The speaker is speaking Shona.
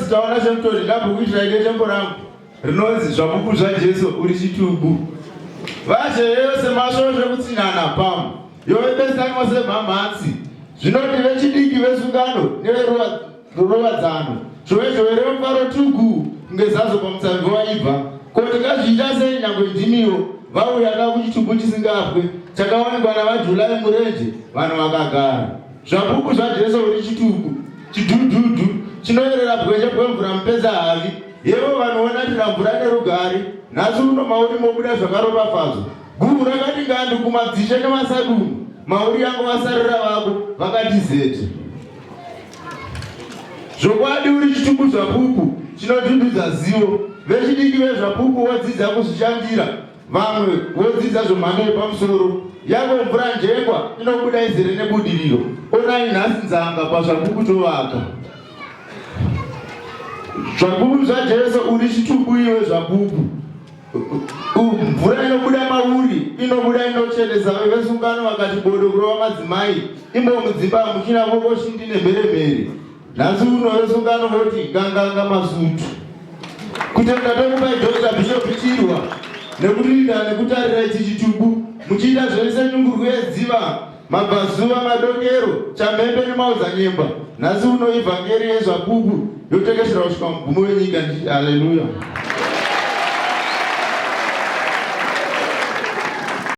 Ndinonzi Taona Shemutori, ndambokuitirai detembo rangu rinonzi Zvapupu zvaJesu uri chitubu. Vazheyo semasvosve kutsinhana pam yove besanwa semhamhatsi zvinoti vechidiki vesungano neveruwadzano zhove zhove remufaro tugu kunge zazo pamutsamvi waibva. Ko tingazviita sei nyangwe ndimiwo vauya ka kuchitubu chisingafwe chakawanikwa navaJulai murenje vanhu vakagara. Zvapupu zvaJesu uri chitubu chidhudhudhu chinoyerera bwenje bwemvura mupedza havi yevo vanoonatira mvura nerugare nhasi uno mauri mobuda zvakaropafadzwa guvhu rakati ngandu kumadzishe nemasadunhu mauri yangu vasarira vako vakati zete zvokwadi uri chitubu zvapupu chinodhudhudza zivo vechidiki vezvapupu vodzidza kuzvishandira Vamwe vodzidza zvemhando yepamusoro. Yako mvura njengwa inobuda izere nebudiriro. Onai nhasi nzanga pazvapupu tovaka. Zvapupu zvaJesu uri chitubu iwe zvapupu. Mvura inobuda mauri inobuda inochenesa vesungano vakati bodo kurova madzimai imo mudzimba muchina vokoshindi nemheremhere. Nhasi uno vesungano voti ganganga masutu. Kutenda tokupai Dr. Bishop Chirwa nekurinda nekutarira ichi chitubu muchiita zvese nyungurwu yedziva mabvazuva madokero chamhembe nemaodzanyemba. Nhasi uno ivhangeri yezvapupu yotekeshera kusvika mugumo wenyika. Haleluya.